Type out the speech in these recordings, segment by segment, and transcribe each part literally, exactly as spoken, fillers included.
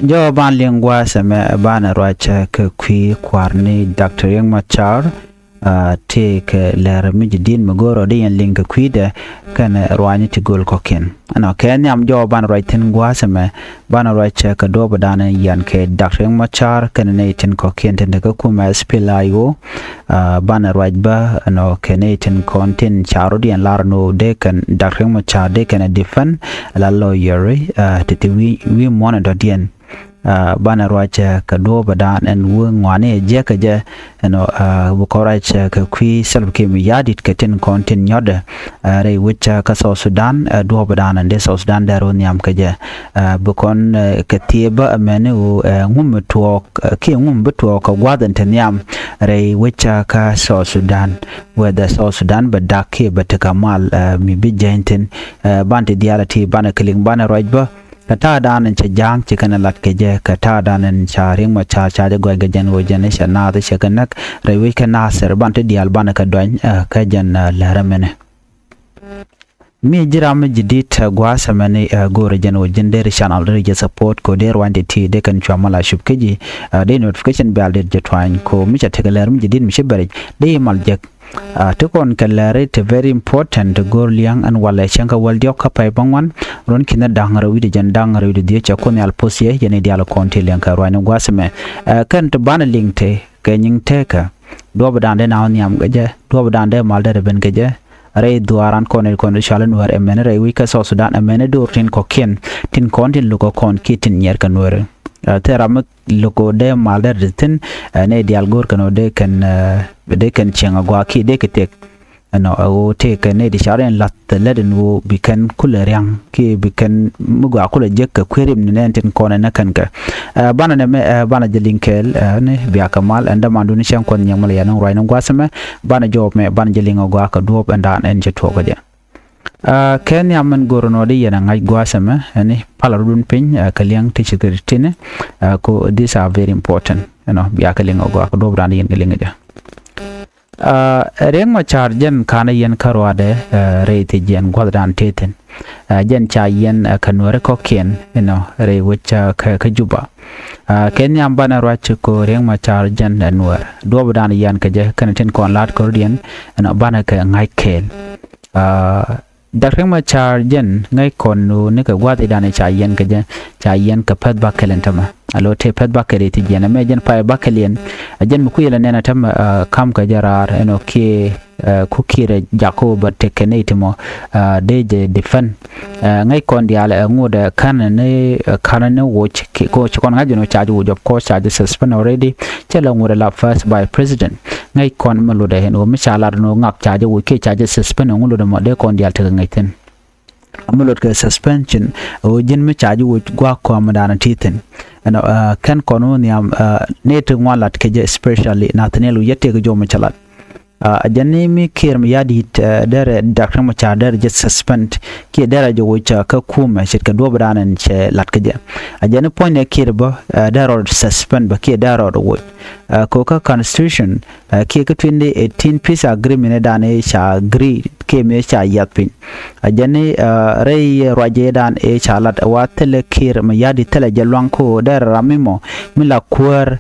Jɔw ban liŋ gua̱a̱th ɛmɛ banɛ ruac kɛ kui̱ kua̱r ni Doctor Riek Machar. Tëëkɛ lɛr mi ji̱ di̱t mi go̱o̱rɔ di yɛn liŋ kɛ kui̱dɛ kɛnɛ ruaacni ti göl kɔ̱kiɛn. Ɛnɔ kɛ nhiam jɔw banɛ ruac thi̱n gua̱a̱th ɛmɛ banɛ ruac kɛ duɔ̱ɔ̱pdan in yian kɛ Doctor Riek Machar kɛnɛ nɛy tin kɔ̱kiɛn tin te kä kumɛ S P L A I O. Banɛ ruac bä ɛnɔ kɛ nɛy tin kɔn tin ca rɔ̱diɛn lar ɛn ɣöö dee kɛn Doctor Riek Machar dee kɛn ɛ defend la lawyer ti ti wi̱i̱ muɔ̱ɔ̱n ɛ dɔ̱diɛn. Banɛ ruac kɛ duɔ̱ɔ̱pdan ɛn wee ŋɔaani ɛ jiäkä jɛ ɛnɔ bi kɔn ruac kɛ kui̱ Salva Kiir Mayardit kɛ tin kɔn tin nyɔtdɛ rɛy wec kä South Sudan. Duɔ̱ɔ̱pdan ɛn dee South Sudan dee rɔ nhiam kɛ jɛ bi kɔn kɛ thiee bä ɛmɛni ɣöö ŋum mi tuɔɔk kiɛ ŋum bi tuɔɔk kɛ gua̱a̱th ɛn te nhiam rɛy wec kä South Sudan. Whether South Sudan bɛ dak kiɛ bɛ tekɛ mal mi bi jɛny thi̱n. Ban ti diaal ɛ ti banɛ kɛ liŋ banɛ ruac bä kɛ ta̱a̱dan in cɛ ja̱a̱ŋ ci kɛn ɛ lat kɛ jɛ kɛ ta̱a̱dan in ca Riek Machar ca jɛ gɔ̱a̱c kɛ jɛn ɣöö jɛn i̱ cɛ naath i̱ cɛ kɛ näk rɛy wec kä Nasir ban ti diaal banɛ kɛ duany kä jɛn lɛr ɛmɛnɛ. Mi ji̱ ram mi ji̱ di̱t gua̱a̱th ɛmɛni go̱o̱rɛ jɛn ɣöö ji̱n deri channel deri jɛ support ko deri wany ti ti dee kɛn cua mal a cup kä ji̱ dee notification bell deri jɛ tuany ko mi ca tekɛ lɛr mi ji̱ di̱t mi ci bɛrɛc dee i̱ mal jek. Ti kɔn kɛ lɛri ti very important ti go̱o̱r lia̱ŋ ɛn walɛ cäŋ kä wäl diɔ̱k kä pay bäŋuan. Ruɔ̱n ki̱n da̱ŋ rɛw wi̱cdɛ jɛn da̱ŋ rɛw wi̱cdɛ dhiec cɛ kun nhial post yɛ yɛn i̱ diaal kɔn ti lia̱ŋ kɛ ruaacni gua̱a̱th ɛmɛ. Kɛn ti banɛ liŋ ti kɛ nyiŋ tekä duɔ̱ɔ̱pdan dee na wä nhiam kɛ jɛ duɔ̱ɔ̱pdan dee mal dee rɛ ben kɛ jɛ. Rɛy dhuaaran kɔn i̱ kɔn i̱ cual i̱ Nuäär ɛmɛni rɛy wi̱c kä South Sudan ɛmɛni do̱r tin kɔ̱kiɛn tin kɔn tin lukɛ kɔn kiɛ tin nyiɛr kɛ Nuäär. Thil ram mi lo̱k ɣöö dee mal dee ri thi̱n nɛy diaal go̱o̱r kɛn ɣöö dee kɛn dee kɛn cieŋ agɔaa kiɛ dee kɛ tëk. Ɛnɔ ɛ ɣöö tëëkɛ nɛy ti car in la̱th lät in ɣöö bi kɛn kulɛ ria̱ŋ kiɛ bi kɛn mi gɔaa kulɛ jek kɛ kui̱ rim ni nɛn tin kɔn ɛn ɛ kɛn kɛ. Banɛ nɛmɛ banɛ jɛ liŋ kɛɛl ni biakɛ mal ɛn dämandun cäŋ kuɔth nyiɛŋ mal yɛn in ruac ni gua̱a̱th ɛmɛ. Banɛ jɔɔp mɛ banɛ jɛ liŋ agɔaa kɛ duɔ̱ɔ̱p ɛn daan ɛn cɛ tuɔɔk kɛ jɛ. Kɛ nhiam min go̱r nɔ di yɛn a ŋa̱c gua̱a̱th ɛmɛ ɛni pal rudun piny kɛ liɛŋ ti ci thir tini. Ko these are very important ɛnɔ bia kɛ liŋ ɔ gɔaa kɛ duɔp dan yɛn kɛ liŋ jɛ. Riek Machar jɛn kanɛ yɛn kä ruadɛ rɛy thi jiɛn gua̱th dan tethin. Jɛn ca yɛn kɛ nuɛri kɔkiɛn ɛnɔ rɛy wec kɛ Juba. Kɛ nhiam banɛ ruac ko Riek Machar jɛn ɛ nuɛr duɔp dan yɛn kɛ jɛ kɛn tin kɔn laat kɔrdiɛn ɛnɔ banɛ kɛ ŋa̱c kɛɛl. Dak Riek Machar jɛn ŋäc kɔn nu ni kɛ gua̱thidan ca yɛn kɛ jɛ ca yɛn kɛ pɛth bakɛl in tämɛ. A lo te pɛth bakɛl iti jiɛn ɛmɛ jɛn pay bakɛl yɛn. A jɛn mi kui̱ yɛlɛ nɛn a tämɛ kam kɛ jɛ raar ɛn ɔ kiɛ ku kiɛ rɛ jak ko bä tekɛ ni iti mɔ. Dee jɛ defend ŋäc kɔn diaal ɛ ŋut ɛ ka̱n ni ka̱n ni woc ko ci kɔn ŋa̱c jɛ ni ca jɛ woc of course ca jɛ suspend already. Cɛ lɛ ŋut ɛ la first vice president. Ŋäc kɔn mi lotdɛ ɛn ɣöö mi ca lat ɛn ɣöö ŋak ca jɛ woc kiɛ ca jɛ suspend ɛŋu lotdɛ mɔ dee kɔn diaal tekɛ ŋäc thi̱n. Mi lot kɛ suspension ɣöö ji̱n mi ca jɛ woc gua̱a̱k kɔamädan ti thi̱n. Ɛnɔ kɛn kɔn wä nhiam ni ti ŋuan lat kɛ jɛ especially Nathaniel wi̱c yɛ tëëk jɔw mi ca lat. A jɛn ni mi Kiir mi ya̱di̱t derɛ Dak Riek Machar derɛ jɛ suspend kiɛ derɛ jɛ woc kä kumɛ ce̱tkɛ duɔ̱ɔ̱pdan ɛn cɛ lat kä jɛ. A jɛn ni puɔ̱nydɛ Kiir bä derɛ rɔ suspend bä kiɛ derɛ rɔ woc. Kokä constitution kiɛ kä twenty eighteen peace agreement dan i̱ ca agree kiɛ mi ca yiath piny. A jɛn ni rɛy ruacɛ dan i̱ ca lat wa thilɛ Kiir mi ya̱di̱t thilɛ jɛ luaŋ ko derɛ ram mi mɔ mi la kuäär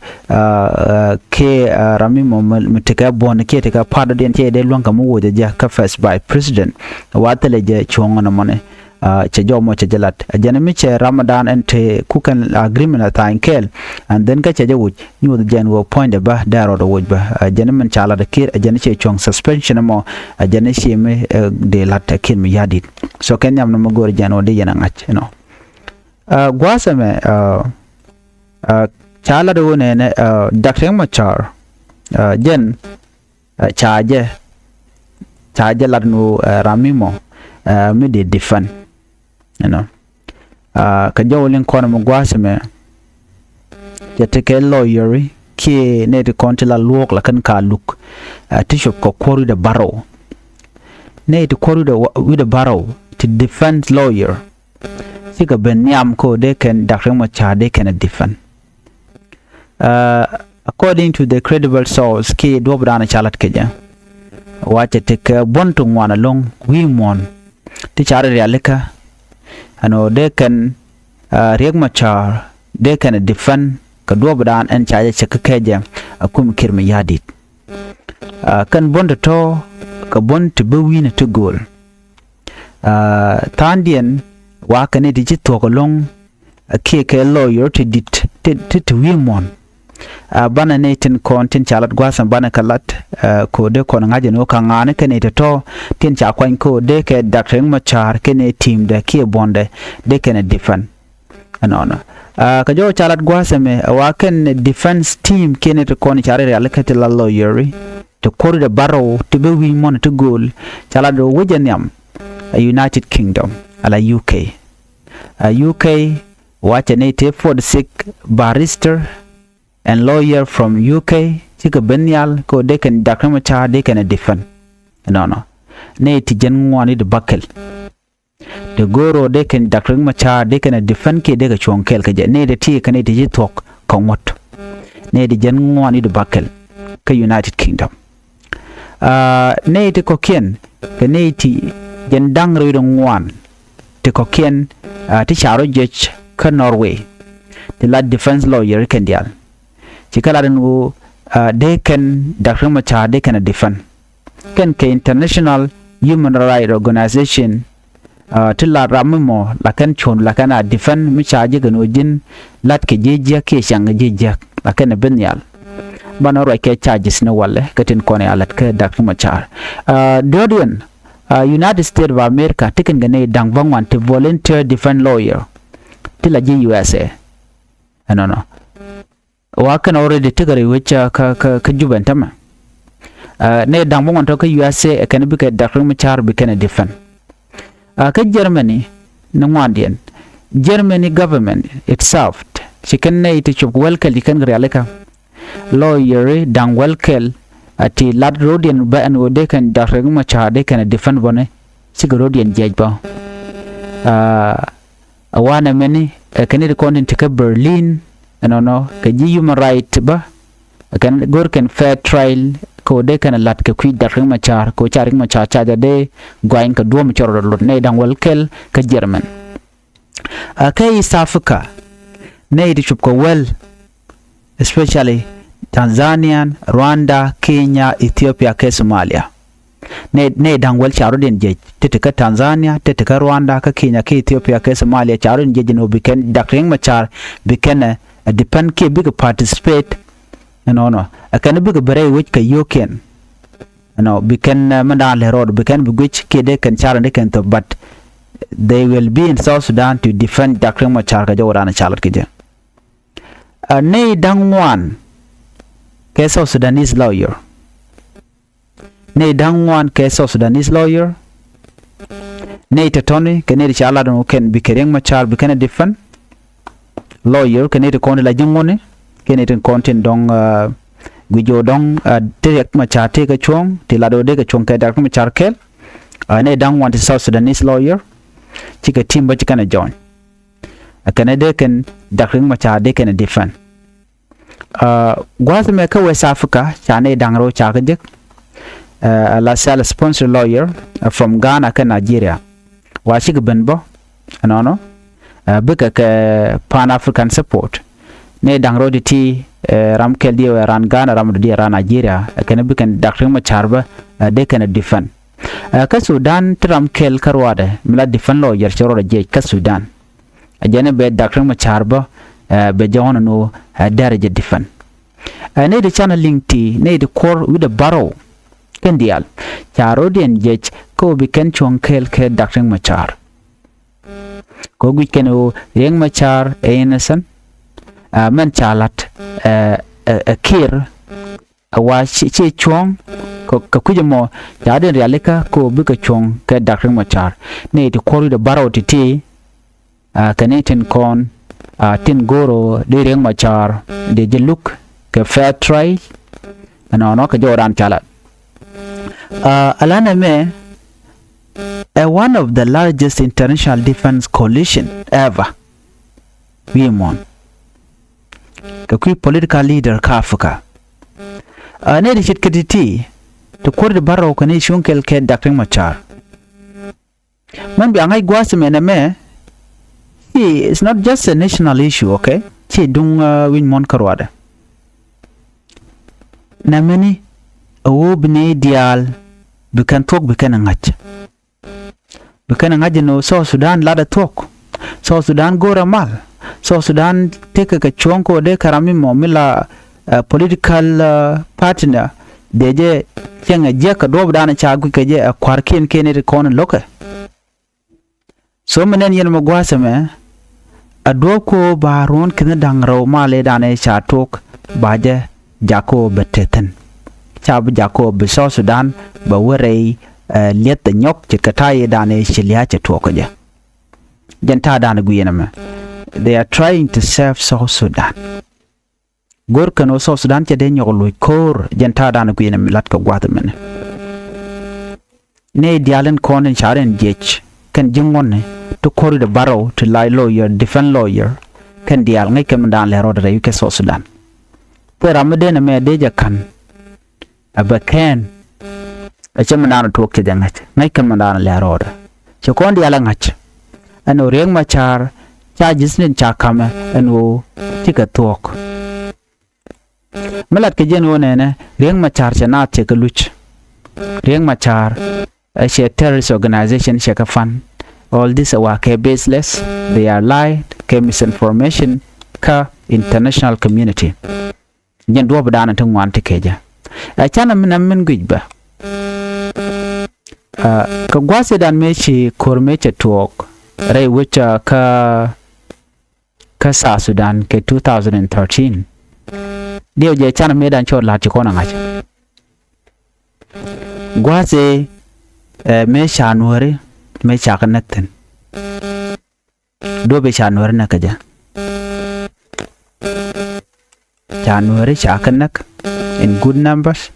kiɛ ram mi mɔ mi tekɛ buɔ̱n kiɛ tekɛ pa̱t dɔ̱diɛn cɛ dee luäŋ kɛ mi woc a jɛ kä first vice president. Wa thilɛ jɛ cuɔ̱ŋ nɔmɔni cɛ jɔw mɔ cɛ jɛ lat a jɛn mi cɛ ram dan ɛn te kukɛn agreement a tha̱a̱ny kɛɛl. And then kä cɛ jɛ woc nyuɔth jɛn wä puɔ̱nydɛ bä dee rɔɔd a woc bä a jɛn min ca lat a Kiir a jɛn cɛ cuɔ̱ŋ suspension mɔ. A jɛn ci mi dee lat a Kiir mi ya̱di̱t. So kɛn nhiam nɔmɔ go̱o̱r jɛn wä dee yɛn a ŋa̱c ɛnɔ. Gua̱a̱th ɛmɛ ca lat wä nɛnɛ Dak Riek Machar jɛn ca jɛ ca jɛ lat nu ram mi mɔ mi dee defend. You know, kɛ jɔw liŋ kɔn mi gua̱a̱th ɛmɛ cɛ tekɛ lawyer kiɛ nɛy ti kɔn ti la luɔ̱ɔ̱k la kɛn ka luk ti cop kɛ kuɔr wi̱dɛ barɔw. Nɛy ti kuɔr wi̱dɛ barɔw ti defense lawyer. Cikɛ ben nhiam ko dee kɛn Dak Riek Machar dee kɛn a defend. According to the credible source kiɛ duɔ̱p dan ca lat kɛ jɛ. Wa cɛ tekɛ buɔ̱n ti ŋuan alo̱ŋ wi̱i̱ muɔ̱ɔ̱n ti ca ri rialikä. Ɛn ɣöö dee kɛn Riek Machar dee kɛn ɛ defend kɛ duɔ̱ɔ̱pdan ɛn ca jɛ cɛ kä kɛ jɛ a kum Kiir Mayardit. Aa, kɛn buɔ̱n tɔ̱tɔ̱ kɛ buɔ̱n ti bi wi̱i̱ni ti gööl. Aa, tha̱a̱ŋdiɛn wa kɛn i̱ ti ci thuɔ̱k ɛlɔ̱ŋ, aa, kiɛ kɛ lawyer ti di̱t ti, ti, ti wi̱i̱ muɔ̱ɔ̱n. Aa, banɛ nɛy tin kɔn tin ca lat gua̱a̱th ɛn banɛ kɛ lat, aa, ko̱dɛ kɔn ŋa̱c ɛn ɣöö ka ŋa̱a̱ni kɛn i̱ tɔ̱tɔ̱ tin ca kuany ko̱dɛ kɛ Doctor Riek Machar kɛn i̱ teamdɛ kiɛ buɔ̱ndɛ dee kɛn i̱ defend. Ɛnɔnɔ. Aa, kɛ jɔw ca lat gua̱a̱th ɛmɛ ɛ wa kɛn defense team kiɛn i̱ ti kɔn ca ri rialikä ti la lawyer i̱ ti kuɔ̱r i̱ dee barɔw ti bi wi̱i̱ muɔ̱ɔ̱n ti gööl ca lat ɛ wec ɛ nhiam ɛ United Kingdom ala U K. Aa, U K wa cɛ nɛy ti forty six barrister and lawyer from U K cikɛ ben nhial kɛ ɣöö dee kɛn Doctor Riek Machar dee kɛn ɛ defend. Ɛnɔnɔ. Nɛy ti jiɛn ŋuan i̱ di bäkɛl. Ti go̱o̱r ɣöö dee kɛn Doctor Riek Machar dee kɛn ɛ defend kiɛ dee kɛ cuɔ̱ɔ̱ŋ kɛɛl kɛ jɛ. Nɛy ti ti kɛ nɛy ti ci thuɔ̱k kɛ ŋuɔ̱t. Nɛy ti jiɛn ŋuan i̱ di bäkɛl kä United Kingdom. Aa, nɛy ti kɔ̱kiɛn kɛ nɛy ti jiɛn da̱ŋ rɛw i̱ di ŋuan ti kɔ̱kiɛn, aa, ti ca rɔ jiɛc kä Norway ti la defense lawyer kɛn diaal. Ci kɛ lat ɛn ɣöö, aa, dee kɛn Doctor Riek Machar dee kɛn ɛ defend. Kɛn kɛ international human right organization, aa, ti la ram mi mɔ la kɛn cuɔ̱n la kɛn a defend mi ca ji̱ kɛn ɣöö ji̱n lat kɛ ji̱ jiäk kiɛ ciaŋ kɛ ji̱ jiäk la kɛn ɛ ben nhial. Banɛ ruac kɛ charges ni walɛ kɛ tin kɔn ɛ a lat kɛ Doctor Riek Machar. Aa, diɔ̱ɔ̱diɛn, aa, United States of America ti kɛn kɛ nɛy da̱ŋ bäŋuan ti volunteer defense lawyer ti la ji̱ U S A. Ɛnɔnɔ. Wa kɛn already tekɛ rɛy wec kä, kä, kä Jubɛ ɛn tämɛ. Aa, nɛy da̱ŋ bäŋuan tɔ̱ kä U S A ɛ kɛn bikɛ Doctor Riek Machar bi kɛn ɛ defend. Aa, kä Germany ni ŋuandiɛn. Germany government itself ci kɛn nɛy ti cop kɛ wäl kɛl ci kɛn kɛ rialikä. Lawyer da̱ŋ wäl kɛl a ti lat ro̱diɛn bä ɛn ɣöö dee kɛn Doctor Riek Machar dee kɛn ɛ defend bä ni. Cikɛ ro̱diɛn jiɛc bä. Aa, A wanɛ mɛni ɛ kɛn i̱ ti kɔn tin ti kä Berlin ɛnɔnɔ kɛ ji̱ human right bä. Ɛ kɛn go̱r kɛn fair trial kɛ ɣöö dee kɛn ɛ la̱t kɛ kui̱ Doctor Riek Machar kɛ ɣöö ca Riek Machar ca jɛ dee guany kɛ duɔ̱ɔ̱m cɔr rɔ lot nɛy da̱ŋ wäl kɛl kä German. Ɛ kɛ East Africa nɛy ti cop kɛ wäl, especially Tanzania, Rwanda, Kenya, Ethiopia kɛ Somalia. Nɛy, nɛy da̱ŋ wäl ca rɔ̱diɛn jiɛc ti ti kä Tanzania, ti ti kä Rwanda, kä Kenya, kä Ethiopia, kä Somalia ca rɔ̱diɛn jiɛc ɛn ɣöö bi kɛn Doctor Riek Machar bi kɛn ɛ, ɛ defend kiɛ bikɛ participate. Ɛnɔnɔ ɛ kɛn bikɛ bɛ rɛy wec kɛ yio̱o̱kiɛn. Ɛnɔ bi kɛn, ɛ, mɛn da̱a̱n lɛ rɔɔd bi kɛn bi guic kiɛ dee kɛn car ɛn dee kɛn thop, but they will be in South Sudan to defend Doctor Riek Machar kɛ jɔwdan ɛ ca lat kɛ jɛ. Ɛ nɛy da̱ŋ ŋuan kɛ South Sudanese lawyer. Nɛy da̱ŋ ŋuan kɛ South Sudanese lawyer. Nɛy tɔ̱tɔ̱ni kɛ nɛy ti ca lat ɛn ɣöö kɛn bikɛ Riek Machar bi kɛn ɛ defend. Lawyer kɛ nɛy ti kɔn ti la ji̱ ŋuɔ̱tni kɛ nɛy ti kɔn tin dɔ̱ŋ, aa, guic ɣöö dɔ̱ŋ, aa, ti Riek Machar tëëkɛ cuɔ̱ɔ̱ŋ ti lat ɣöö dee kɛ cuɔ̱ɔ̱ŋ kɛ Doctor Riek Machar kɛl. Aa, nɛy da̱ŋ ŋuan ti South Sudanese lawyer. Cikɛ team bä ci kɛn ɛ join. Ɛ kɛn ɛ dee kɛn Doctor Riek Machar dee kɛn ɛ defend. Aa, gua̱a̱th mɛ kä West Africa ca nɛy da̱ŋ rɛw ca kɛ jek. Aa, la self sponsor lawyer, aa, from Ghana kɛ Nigeria. Wa cikɛ ben bä ɛnɔnɔ, aa, bikɛ kɛ Pan African Support. Nɛy da̱ŋ rɛw ti ti, aa, ram kɛl diɛ wee ran Ghana, ram diɛ ran Nigeria, aa, kɛn bikɛn Doctor Riek Machar bä, aa, dee kɛn defend. Aa, kä Sudan ti ram kɛl kä ruaadɛ mi la defend lawyer cɛ ruaadɛ jiɛc kä Sudan. A jɛn ɛ bɛ Doctor Riek Machar bä, ɛ, bɛ jɔ̱ɔ̱n ɛn ɣöö, ɛ, derɛ jɛ defend. Ɛ, nɛy ti canɛ liŋ ti nɛy ti kuɔr wi̱cdɛ bärɔw kɛn diaal ca rɔ̱diɛn jiɛc kä ɣöö bi kɛn cuɔ̱ŋ kɛɛl kɛ Doctor Riek Machar. Kɛ ɣöö guic kɛn ɣöö Riek Machar ɛ innocent. Ɛ, mɛn ca la̱t, ɛ, ɛ, ɛ Kiir ɛ wa ci, ci cuɔ̱ŋ kɛ, kɛ kui̱c ɛmɔ ca den rialikä kɛ ɣöö bikɛ cuɔ̱ŋ kɛ Doctor Riek Machar. Nɛy ti kuɔr wi̱cdɛ bärɔw ti̱ti̱, aa, kɛ ni tin kɔn, aa, tin go̱o̱r ɣöö dee Riek Machar dee jɛ luk kɛ fair trial. Ɛnɔnɔ kɛ jɔwdan ca lat. Aa, a lanɛ mɛ ɛ one of the largest international defense coalition ever. Wi̱i̱ muɔ̱ɔ̱n kɛ kui̱ political leader kä Africa. Aa, nɛy ti ce̱tkɛ ti̱ti̱ ti kuɔr wi̱cdɛ bärɔw kɛ ni cuɔ̱ŋ kɛɛl kɛ Doctor Riek Machar. Mɛn bia ŋa̱c gua̱a̱th mɛn ɛmɛ, it's not just a national issue, okay? ci duŋ, ah, wi̱ny muɔ̱n kä ruaadɛ. Nɛmɛni, a ɣöö bi nɛy diaal, bi kɛn thuɔ̱k, bi kɛn ɛ ŋa̱c. Bi kɛn ɛ ŋa̱c ɛn ɣöö South Sudan latdɛ thuɔ̱k. South Sudan go̱o̱rɛ mal. South Sudan tekɛ kɛ cuɔ̱ŋ kɛ ɣöö dee kɛ ram mi mɔ mi la, ah, political, ah, partner. Dee jɛ cieŋ ɛ jiäk kɛ duɔ̱ɔ̱pdan ca guic kɛ jɛ ɛ kua̱rkiɛn kiɛn iti kɔn in lo̱kɛ. So mi nɛn yɛn mɛ gua̱a̱th ɛmɛ, a duɔ̱ɔ̱p kɛ ɣöö ba ruɔ̱n kɛnɛ da̱ŋ rɛw mal ëëdan ëë ca tuɔɔk, ba jɛ jak kɛ ɣöö bɛ te thi̱n. Ca bi jak kɛ ɣöö bi South Sudan bɛ wä rɛy, eh, li̱eth ɛ nyɔk ce̱tkɛ ta̱a̱ ëëdan ëë ci lia̱a̱ cɛ tuɔɔk kä jɛ. Jɛn ta̱a̱dan guiɛn ɛmɛ. They are trying to save South Sudan. Go̱r kɛn ɣöö South Sudan cɛ dee nyɔk loc ko̱o̱r, jɛn ta̱a̱dan guiɛn ɛmɛ lat kɛ gua̱a̱th ɛmɛnɛ. Nɛy diaal in kɔn in ca rɛn jiɛc kɛn ji̱ ŋuɔ̱tni ti ko̱r i̱ dee barrow ti la lawyer, defense lawyer, kɛn diaal ŋäc kɛn mi daan lɛ rɔɔdɛ rɛy kɛ South Sudan. Thil ram mi dee nɛmɛ dee jɛ ka̱n, a bɛ kɛn, a cɛ mi daan tuɔɔk cɛ jɛ ŋäc, ŋäc kɛn mi daan lɛ rɔɔdɛ. Cɛ kɔn diaal a ŋa̱c ɛn ɣöö Riek Machar ca ji̱thni ca ka̱mɛ ɛn ɣöö cikɛ thuɔ̱k. Mi lat kɛ jɛn ɣöö nɛnɛ, Riek Machar cɛ naath cɛ kɛ luc. Riek Machar, eh, cɛ terrorist organization cɛ kɛ fund. All this a wa kɛ baseless, they are lie, kɛ misinformation kä international community. Jɛn duɔ̱ɔ̱pdan ti ŋuan ti kecä. Ɛ canɛ min a min guic bä. Ah, kɛ gua̱thidan mëë ci ko̱r mëë cɛ tuɔɔk rɛy wec, ah, kä kä South Sudan kɛ two thousand and thirteen. Diɛw jɛ canɛ mëëdan cɔ la̱t ci kɔn a ŋa̱c. Gua̱a̱th ëë, eh, mëë ca Nuääri, mëë ca kɛ näk thi̱n. Duɔ̱p ëë ca Nuääri näk kä jɛ. Ca Nuääri ca kɛ näk in good numbers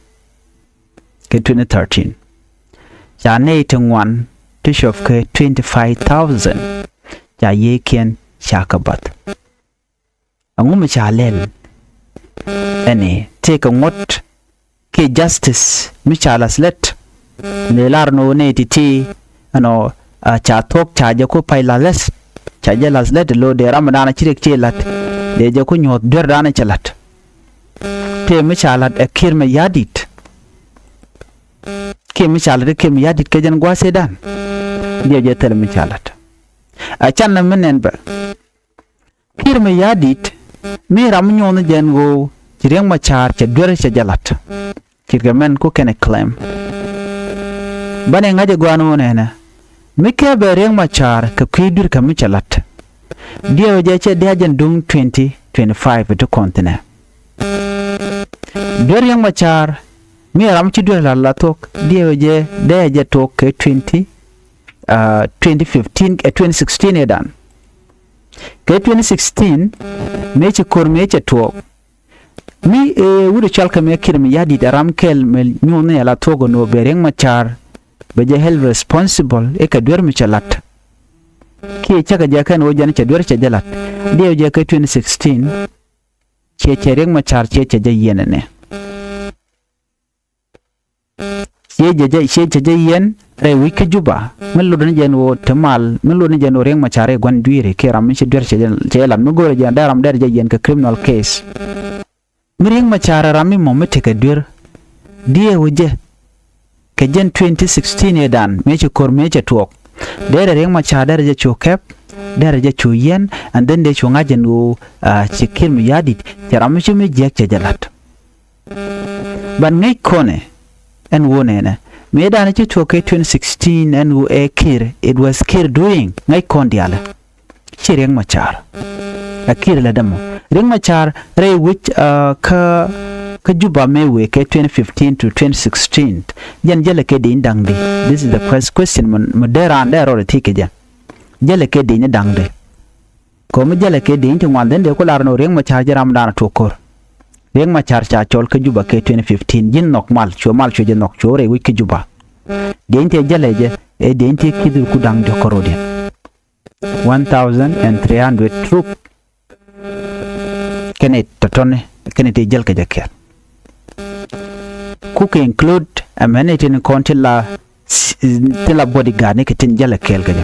kɛ twenty thirteen. Ca nɛy ti ŋuan ti cuɔp kɛ twenty five thousand. Ca yiëëkiɛn ca kɛ bath. Ɛŋu mi ca lɛl ɛn ɛ tëëkɛ ŋuɔ̱t kiɛ justice mi ca la̱th lät? Ni lar ni wä nɛy ti̱ti̱ ɛnɔ, ah, ca thuɔ̱k ca jɛ ku pay la̱th lät. Ca jɛ la̱th lät lo̱ dee ram mi da̱a̱n a ci riɛk ci la̱t. Dee jɛ ku nyuɔ̱th duer da̱a̱n a cɛ la̱t. Tëë mi ca la̱t ɛ Kiir Mayardit. Kiɛ mi ca la̱t ɛ Kiir Mayardit kɛ jɛn gua̱a̱th ëëdan. Diɛ jɛ thil mi ca la̱t. A can ni mi nɛn bɛ. Kiir Mayardit, mi ram mi nyuɔ̱th ni jɛn ɣöö ci Riek Machar cɛ duer cɛ jɛ la̱t. Ce̱tkɛ mɛn ku kɛnɛ claim. Banɛ ŋa̱c ɛ gɔaa ni ɣöö nɛnɛ, mi kɛ bɛ Riek Machar kɛ kui̱ duer kɛ mi cɛ la̱t. Diɛw jɛ cɛ dia̱ jɛn duŋ twenty twenty five ti kɔn thi̱nɛ. Duer Riek Machar, mi ram ci duer la̱t la thuɔ̱k, diɛw jɛ dee jɛ tuɔɔk kɛ twenty, ah, twenty fifteen, eh, twenty sixteen ëëdan. Kɛ twenty sixteen, mëë ci ko̱r mëë cɛ tuɔɔk. Mi, eh, wut ɛ cɔal kɛ mi Kiir Mayardit ɛ ram kɛl mi nyuɔ̱th ni ɛ la thuɔ̱k ɛn ɣöö bɛ Riek Machar bɛ jɛ held responsible i̱ kɛ duer mi cɛ la̱t. Kiɛ cäkɛ jɛ kɛn ɣöö jɛn cɛ duer cɛ jɛ la̱t. Diɛw jɛ kɛ twenty sixteen, ciɛ cɛ Riek Machar ciɛ cɛ jɛ yiɛn ɛnɛ. Ciɛ jɛ jɛ, ciɛ cɛ jɛ yiɛn rɛy wi̱c kä Juba. Mi lot ni jɛn ɣöö te mal, mi lot ni jɛn ɣöö Riek Machar rɛy gua̱n dui̱ri kiɛ ram mi ci duer cɛ jɛ, cɛ jɛ la̱t mi go̱o̱rɛ jɛn dee ram dɛr jɛ yiɛn kɛ criminal case. Mi Riek Machar ram mi mɔ mi tekɛ duer. Diɛw jɛ kɛ jɛn twenty sixteen ëëdan mëë ci ko̱r mëë cɛ tuɔɔk. Derɛ Riek Machar derɛ jɛ cu kɛp, derɛ jɛ cu yiɛn, and then dee cu ŋa̱c jɛn ɣöö, ah, ci Kiir Mayardit cɛ ram mi ci mi jiäk cɛ jɛ la̱t. But ŋäc kɔnɛ ɛn ɣöö nɛnɛ mëëdan ci tuɔɔk kɛ twenty sixteen ɛn ɣöö ɛ Kiir, it was Kiir doing. Ŋäc kɔn diaalɛ. Ci Riek Machar. A Kiir lɛ dämɔ. Riek Machar rɛy wi̱c, ah, kä, kä Juba mëë wëë kɛ twenty fifteen to twenty sixteen. Jɛn jälɛ kɛ di̱ny da̱ŋ di. This is the first question mi, mi dee raan dee rɔɔdɛ thiec kɛ jɛ. Jälɛ kɛ di̱ny da̱ŋ di. Kɔ mi jälɛ kɛ di̱ny ti ŋuan dhin dee ku lar ni Riek Machar ji̱ ram da̱a̱n a tuɔɔk ko̱r. Riek Machar ca cɔl kä Juba kɛ twenty fifteen. Ji̱n nhɔk mal, cuɛ mal cuɛ jɛ nhɔk, cuɛ rɛy wi̱c kä Juba. Di̱ny ti jälɛ jɛ, ɛ di̱ny ti ki̱th ku da̱ŋ di kɔr rɔ̱diɛn. One thousand and three hundred troop. Kɛnɛ tɔ̱tɔ̱ni, kɛnɛ ti jäl kɛ jɛ kɛɛl. Ku kɛ include ɛmɛni tin kɔn ti la, ti la bodyguard ni kɛ tin jäl kɛɛl kɛ jɛ.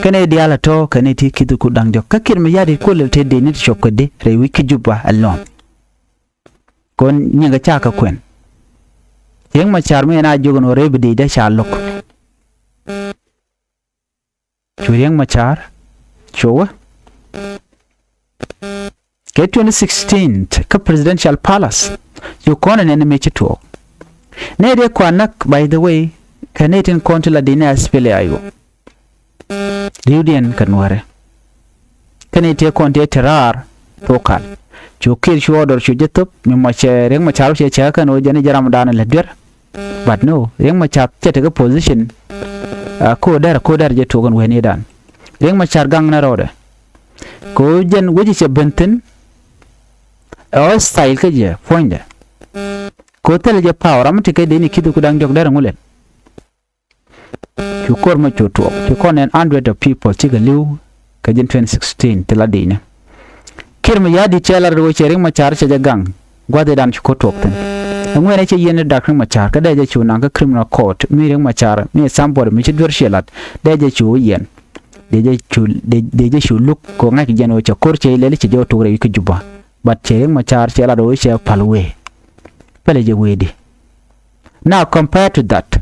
Kɛnɛ diaal a tɔ̱ kɛnɛ ti ki̱th ku da̱ŋ diɔ̱k kä Kiir Mayardit ku lɛl te dee ni ti cuɔp kɛ di rɛy wi̱c kä Juba ɛlɔ̱ŋ. Kɔn nyiŋ kɛ ca kɛ kuɛn. Riek Machar mi ɛn a jiök ɛn ɣöö rɛy bi dee dee ca lo̱k. Cu Riek Machar cu wä kɛ twenty sixteen kä Presidential Palace. Cu kɔn ɛn ɛn mëë ci tuɔɔk. Nɛy dee kɔn näk, by the way, kɛ nɛy tin kɔn ti la di nɛ SPLA-IO. Riwdiɛn kɛ Nuäärɛ. Kɛnɛ tëë kɔn tëë ti raar thok kal. Cu Kiir cu order cu jɛ thop mi mɔ cɛ Riek Machar cɛ cɛ kɛn ɣöö jɛn ji̱ ramdan lɛ duer. But no, Riek Machar cɛ tekɛ position. Ɛ ko̱o̱r dɛr ko̱o̱r dɛr jɛ tuɔk ɛn wee ni dan. Riek Machar gaŋ ni rɔɔdɛ. Kɛ ɣöö jɛn wec cɛ ben thi̱n. Ɛ hostile kä jɛ puɔ̱nydɛ. Kɛ ɣöö thilɛ jɛ power ram mi ti kɛ dee ni ki̱th ku da̱ŋ diɔ̱k dɛr ŋulɛ. Cu ko̱r mɔ cu tuɔɔk, cu kɔn ɛn hundred of people cikɛ li̱w kɛ ji̱n twenty sixteen ti la di̱i̱ni. Kiir Mayardit cɛ lat rɛw cɛ Riek Machar cɛ jɛ gaŋ gua̱thidan cu ko̱r tuɔɔk thi̱n. Ɛŋuɛn ɛ cɛ yiɛn dak Riek Machar kä dee jɛ cu naŋ kä criminal court mi Riek Machar mi somebody mi ci duer ciɛ lat dee jɛ cu yiɛn. Dee jɛ cu dee dee jɛ cu luk kɛ ŋa̱c jɛn ɣöö cɛ ko̱r cɛ ilɛli cɛ jɛ wä tuɔɔk rɛy wi̱c kä Juba. But cɛ Riek Machar cɛ lat rɛw cɛ pal wee. Pɛlɛ jɛ weedi. Now compare to that.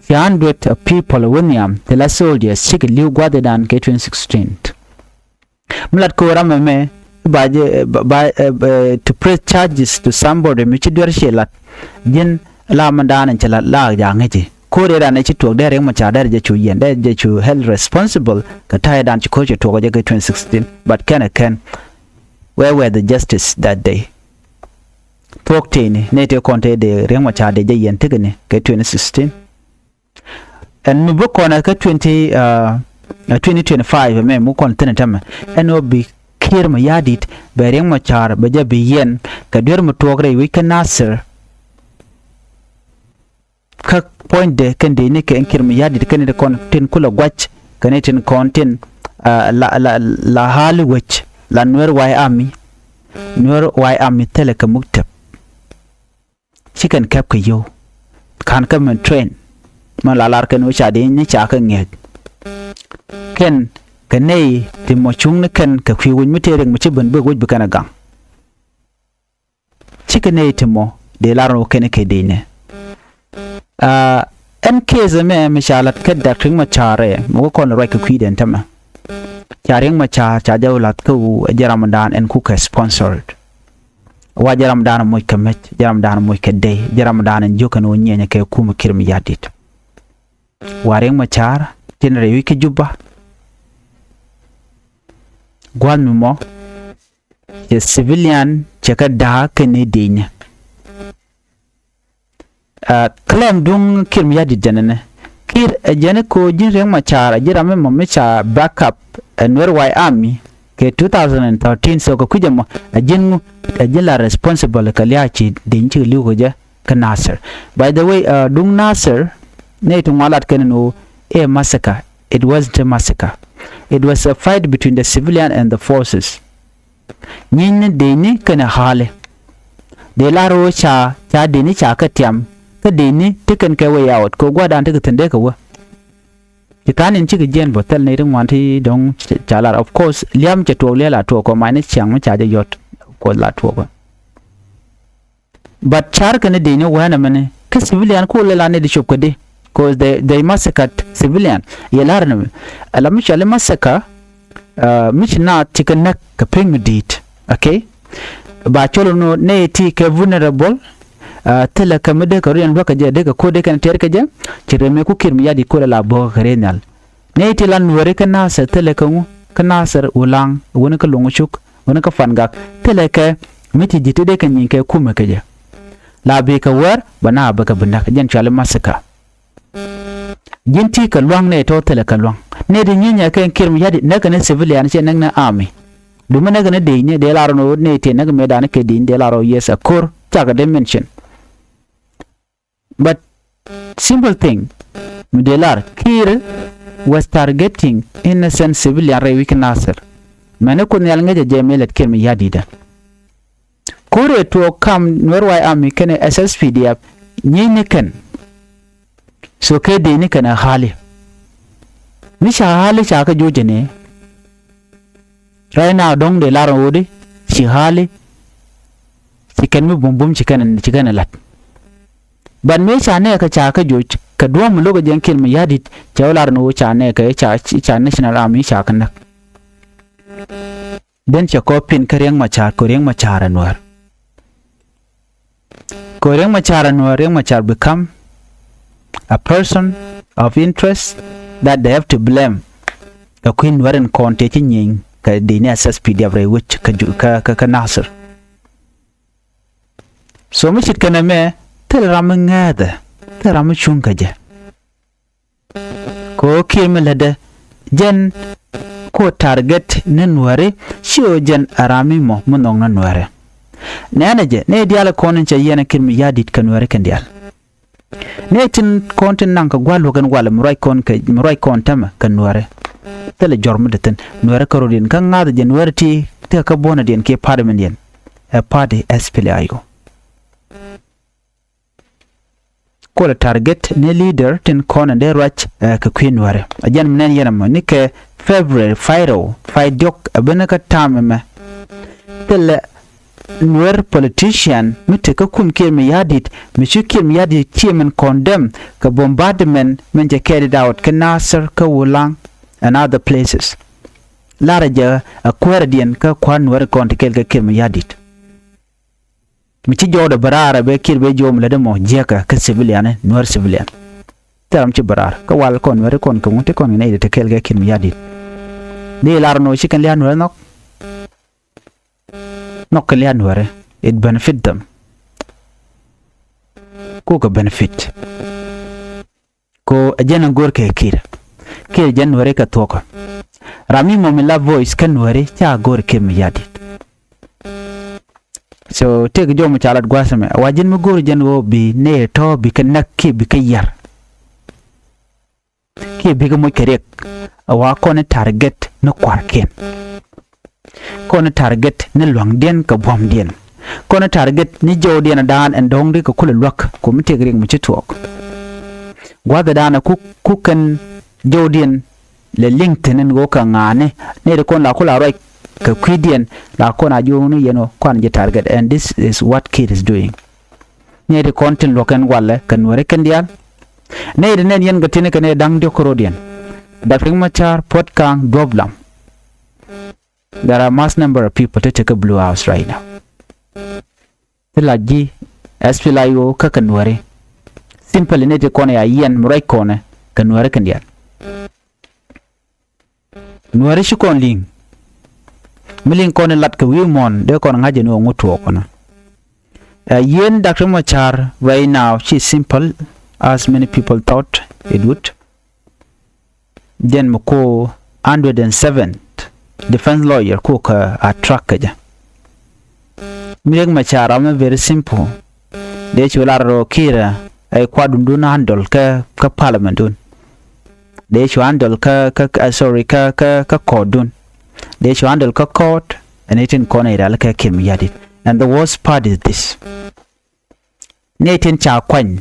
Ci hundred of people wä nhiam ti la soldiers cikɛ li̱w gua̱thidan kɛ twenty sixteen. Mi lat ko̱o̱r ram ɛmɛ ba jɛ ba, ba, eh, eh, to press charges to somebody mi ci duer ciɛ lat. Ji̱n la mi dan in ci lat la ja̱ ŋäci. Ko̱o̱r ɛ ran ɛ ci tuɔɔk dee Riek Machar dee jɛ cu yiɛn dee jɛ cu held responsible kɛ ta̱yɛ dan ci ko̱o̱r ci tuɔɔk jɛ kɛ twenty sixteen. But kɛn ɛ kɛn. Where were the justice that day? Thuɔ̱k tëëni nɛy tëë kɔn tëë dee Riek Machar dee jɛ yɛn tekɛni kɛ twenty sixteen. Ɛn mi bi kɔn ɛ kä twenty, uh, twenty twenty-five ɛmɛ mi kɔn thi̱n ɛ tämɛ ɛn ɣöö bi Kiir Mayardit bɛ Riek Machar bɛ jɛ bi yɛn kɛ duer mi tuɔɔk rɛy wi̱c kä Nasir. Kä puɔ̱nydɛ kɛn dee ni kɛ ɛn Kiir Mayardit kɛn ni kɔn tin kulɛ gua̱c kɛn ni tin kɔn tin, ah, la la la hali wec la Nuer White Army. Nuer White Army thilɛ kɛ muk tɛp. Ci kɛn kɛp kɛ yio̱w ka̱n kä mɛn train mɛn la lar kɛn wec ca dee ni ca kɛ ŋiɛc. Kɛn kɛ nɛy ti mɔ cuŋni kɛn kɛ kui̱ wec mi tëë riɛk mi ci ben bek wec bi kɛn ɛ gaŋ. Cikɛ nɛy ti mɔ dee lar ni wä kɛn kɛ dee nɛ. Ah, ɛn case mɛ mi ca lat kä dak Riek Machar ɛ mi wä kɔn ruac kɛ kui̱dɛn tämɛ. Ca Riek Machar ca jɛ wä lath kä wu ɛ jɛ ramdan ɛn kukɛ sponsored. Wa jɛ ramdan moc kɛ mec, jɛ ramdan moc kɛ dee, jɛ ramdan ɛn jiök kɛn wä nyiɛnyɛ kɛ kumɛ Kiir Mayardit. Wa Riek Machar tin rɛy wi̱c kä Juba. Gua̱th mi mɔ cɛ civilian cɛ kɛ da̱a̱k kɛn ni di̱i̱nyɛ. Ah, claim duŋ Kiir Mayardit jɛn ɛnɛ. Kiir ɛ jɛn ko ji̱n Riek Machar ɛ ji̱ ram mi mɔ mi ca backup ɛ Nuer White Army kɛ two thousand and thirteen, so kɛ kui̱c ɛmɔ ɛ ji̱n ŋu ɛ ji̱n la responsible kɛ lia̱a̱ ci di̱ny ci li̱w kɛ jɛ kä Nasir. By the way, uh, duŋ Nasir nɛy ti ŋuan lat kɛn ni ɣöö ɛ massacre. It wasn't a massacre. It was a fight between the civilian and the forces. Nyieeny ni dëëcni kɛnɛ ha̱a̱li. Dee lar ɣöö ca ca dëëcni ca kɛ tiam kä dëëcni ti kɛn kɛ way out kɛ gua̱a̱rdan ti kɛ thi̱n dee kɛ wä. Ci tha̱a̱n in cikɛ jiɛn bä thil ni ti ŋuan ti dɔ̱ŋ ca lar. Of course liam cɛ tuɔɔk liɛl a tuɔɔk kɔ mac ni ciaŋ mi ca jɛ yɔt. Of course la tuɔɔk. But car kɛn dëëcni wɛn ɛmɛni kä civilian ku lɛ la ni di cop kädi. Cause they, they massacred civilian. Yɛ lar ni mi ala mi cɔali massacre. Uh, mi ci naath ci kɛ näk kɛ pek mi di̱i̱t. Okay. Ba cɔl ni nɛy ti kɛ vulnerable. Uh, thilɛ kɛ mi dee kɛ ruin luäk kɛ jɛ dee kɛ ko̱r dee kɛn tɛr kɛ jɛ. Ci rɛm mi ku Kiir Mayardit ku lɛ la bo̱o̱k kɛ rɛy nhial. Nɛy ti la Nuääri kä Nasir thilɛ kɛ ŋu kä Nasir Ulaŋ wäni kä Luŋ Cuk wäni kä Pangak thilɛ kɛ mi ti ji̱ ti dee kɛ nyieny kɛ kumɛ kɛ jɛ. La bi kɛ wär bɛ na bɛ kɛ bi näk jɛn cɔali massacre. Ji̱n ti kɛ lua̱ŋ nɛy tɔ̱ thilɛ kɛ lua̱ŋ. Nɛy ti nyieny ɛ kɛ Kiir Mayardit näk kɛ ni civilian cɛ näk ni army. Dumi näk kɛ ni dëëcni dee lar ni ɣöö nɛy ti näk mëëdan kɛ dëëcni dee lar ɣöö yes a ko̱r cakɛ dee mention. But simple thing mi dee lar Kiir was targeting innocent civilian rɛy wi̱c kä Nasir. Mɛni Kuoth Nhial ŋäcɛ jɛ mëë lät Kiir Mayardit. Ko̱r ëë tuɔɔk kam Nuer White Army kɛnɛ S S P D F nyieny ni kɛn. So kɛ dëëcni kɛnɛ ha̱a̱li. Mi ca hali ca kä joc jɛ ni. Right now dɔ̱ŋ dee lar ɣöö di ci hali ci kɛn mi bumbum ci kɛn ci kɛn lat. But mi ca nɛɛkä ca kä joc kɛ duɔ̱ɔ̱m mi lo̱k ɛ jɛn Kiir Mayardit cɛ wä lar ni ɣöö ca nɛɛkä ca ca National Army ca kä näk. Den cɛ kɔ pin kä Riek Machar kɛ Riek Machar ɛ Nuɛr. Kɛ Riek Machar ɛ Nuɛr, Riek Machar become a person of interest that they have to blame. Kɛ kui̱ Nuɛr in kɔn tëë ci nyieny kɛ di ni S S P D F rɛy wec kä ju- kä kä kä Nasir. So mi cit kɛn ɛmɛ thil ram mi ŋääthɛ, thil ram mi cuŋ kä jɛ. Kɛ ɣöö Kiir mi lätdɛ jɛn ko target ni Nuääri ci ɣöö jɛn a ram mi mɔ mi nhɔk ni Nuääri. Nɛnɛ jɛ ni diaal kɔn in cɛ yiɛn a Kiir Mayardit kɛ Nuääri kɛn diaal. Ni tin kɔn tin naŋ kɛ gua̱l luɔ̱k in walɛ mi ruac kɔn kɛ mi ruac kɔn tämɛ kɛ Nuääri. Thilɛ jɔr mi te thi̱n Nuääri kärɔ̱diɛn kä ŋa̱th jɛ Nuääri ti tekɛ buɔ̱nädiɛn kiɛ party min diɛn. Ɛ party S P L A I O. Kolɛ target ni leader tin kɔn in dee ruac ɛ kɛ kui̱ Nuääri. A jɛn mi nɛn yɛn ɛmɔ ni kɛ February five rɛw five diɔ̱k ɛ ben kä tam ɛmɛ. Thilɛ Nuer politician mi te kä kum Kiir Mayardit mi cu Kiir Mayardit ci min condemn kɛ bombardment min cɛ carried out kä Nasir kä Ulang and other places. Larɛ jɛ a kuäärä diɛn kä kua̱r Nuer kɔn ti kɛl kä Kiir Mayardit. Mi ci jɔwdɛ bɛ raar a bɛ Kiir bɛ jiɔm lät ɛmɔ jiɛkä kä civilian, Nuer civilian. Thil ram ci bɛ raar kä wal kɔn Nuer kɔn kɛ ŋut ti kɔn kɛ nɛy ti te kɛl kɛ Kiir Mayardit. Di lar nɔ ci kɛn lia̱a̱ Nuer nhɔk. Nhɔk kɛ lia̱a̱ Nuer, it benefit them. Kukɛ benefit. Ko ɛ jɛn a go̱r kɛ Kiir. Kiir jɛn Nueri kɛ thuɔ̱kä. Ram mi mɔ mi la voice kä Nueri ca go̱r Kiir Mayardit. So tëëk jɔw mi ca lat gua̱a̱th ɛmɛ a wa ji̱n mi go̱r jɛn ɣöö bi nɛy tɔ̱ bikɛ näk kiɛ bikɛ yär. Kiɛ bikɛ moc kɛ riɛk a wa kɔn i̱ target ni kua̱rkiɛn. Kɔn i̱ target ni lua̱ŋdiɛn kɛ buɔ̱mdiɛn. Kɔn i̱ target ni jɔwdiɛn a daan ɛn dɔ̱ŋ di kɛ kulɛ luäk kum i̱ tëëk riɛk mi ci tuɔɔk. Gua̱a̱th ɛ daan a kuk kuk kɛn jɔwdiɛn lɛ liŋ thi̱n ɛn ɣöö kɛ ŋa̱a̱ni nɛy ti kɔn la ku la ruac kɛ kui̱diɛn la kɔn a jiökni yɛn ɣöö kɔn ji̱ target, and this is what Kiir is doing. Nɛy ti kɔn tin luɔ̱k kɛn walɛ kɛ Nueri kɛn diaal. Nɛy ti nɛn yɛn kɛ ti̱n kɛ nɛy da̱ŋ diɔ̱k kärɔ̱diɛn. Dak Riek Machar, Puɔt Kaŋ, Duɔ̱p Lam. There are mass number of people ti tekɛ Blue House right now. Ti la ji̱ S P L A I O kä kɛ Nueri. Simply ni ti kɔn ya yɛn mi ruac kɔnɛ kɛ Nueri kɛn diaal. Nueri ci kɔn li̱ŋ. Mi li̱ŋ kɔn ilat kɛ wi̱i̱ muɔ̱ɔ̱n dee kɔn ŋa̱c jɛ ni ɣöö ŋut tuɔɔk kɔnɔ. Ɛ yɛn Dak Riek Machar right now ci simple as many people thought it would. Jɛn mi ko hundred and seven defense lawyer ko kɛ attract kɛ jɛ. Mi Riek Machar ram mi very simple. Dee cu lar rɔ Kiir ɛ kuat dundun handle kä kä parliament dun. Dee cu handle kä kä kä- sorry kä kä kä court dun. Dee cu handle kä court ɛn itin kɔn iral kä Kiir Mayardit. And the worst part is this. Nɛy tin ca kuany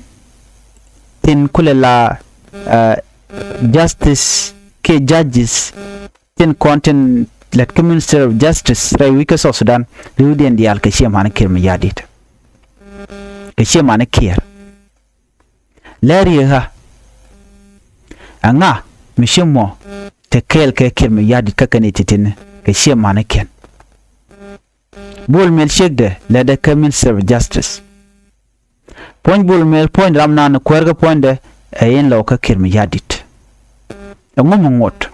tin kulɛ la justice kiɛ judges tin kɔn tin lät kä Minister of Justice rɛy wi̱c kä South Sudan ri̱wdiɛn diaal kɛ ciɛ mani Kiir Mayardit. Kɛ ciɛ mani Kiir. Lɛ riek ɣä ɛŋa mi ci mɔ te kɛɛl kɛ Kiir Mayardit kä kɛn i̱ ti̱ti̱ni kɛ ciɛ mani kiɛn. Bol Mel ciekdɛ lɛtdɛ kä Minister of Justice. Puɔ̱ny Bol Mel puɔ̱ny ram nan kuäär kä puɔ̱nydɛ ɛ in lɔw kä Kiir Mayardit. Ɛŋu mi ŋot?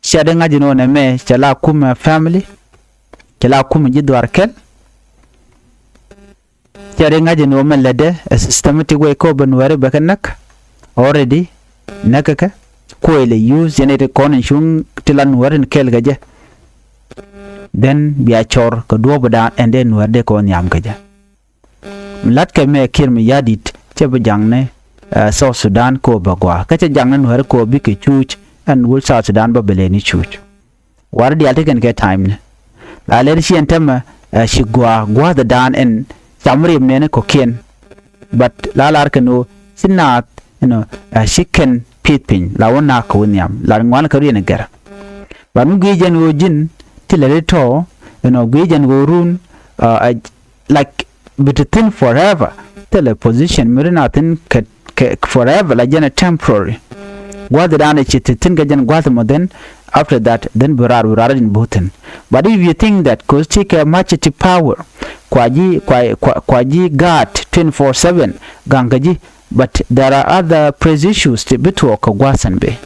Cia dee ŋa̱c in ɣöö nɛmɛ cɛ la kumɛ family, cɛ la kumɛ ji̱ dhuaar kɛl. Cia dee ŋa̱c in ɣöö mɛ lɛtdɛ ɛ systematic way kä ɣöö bɛ Nuɛri bɛ kɛ näk already. Näk kɛ kɛ kuɔy lɛ use yɛn iti kɔn in cuŋ ti la Nuɛri in kɛɛl kɛ jɛ. Then bia cɔr kɛ duɔ̱ɔ̱pdan ɛn dee Nuɛri dee kɔn nhiam kɛ jɛ. Mi la̱tkɛ mɛ Kiir Mayardit cɛ bi jaŋni South Sudan kɛ ɣöö bɛ gɔaa kä cɛ jaŋni Nuɛri kɛ ɣöö bikɛ cuuc ɛn wul South Sudan bä bɛ lɛni cuuc. Warɛ diaal ti kɛn kɛ time ni la lɛr ci ɛn tämɛ ɛ ci gɔaa gua̱a̱th ɛ daan ɛn cam riɛm nɛni kɔ̱kiɛn. But la lar kɛn ɣöö ci naath ɛnɔ ɛ ci kɛn pi̱th piny la wä naak kɛ wä nhiam la ŋuan kɛ riɛn ɛ gɛr. But mi gui̱c jɛn ɣöö ji̱n ti lɛ ri tɔ̱ ɛnɔ gui̱c jɛn ɣöö run, uh, like bi ti thi̱n forever. Thilɛ position mi ri na thi̱n kɛ, kɛ forever la jɛn ɛ temporary. Gua̱th dan ɛ ci ti thi̱n kɛ jɛn gua̱th mɔ then after that then bi raar bi raar in bo̱thin. But if you think that cause ti kɛ much ti power kua ji̱ kua, kua, kua ji̱ guard twenty-four seven gaŋ kɛ ji̱, but there are other press issues ti bi tuɔɔk kɛ gua̱th ɛn bi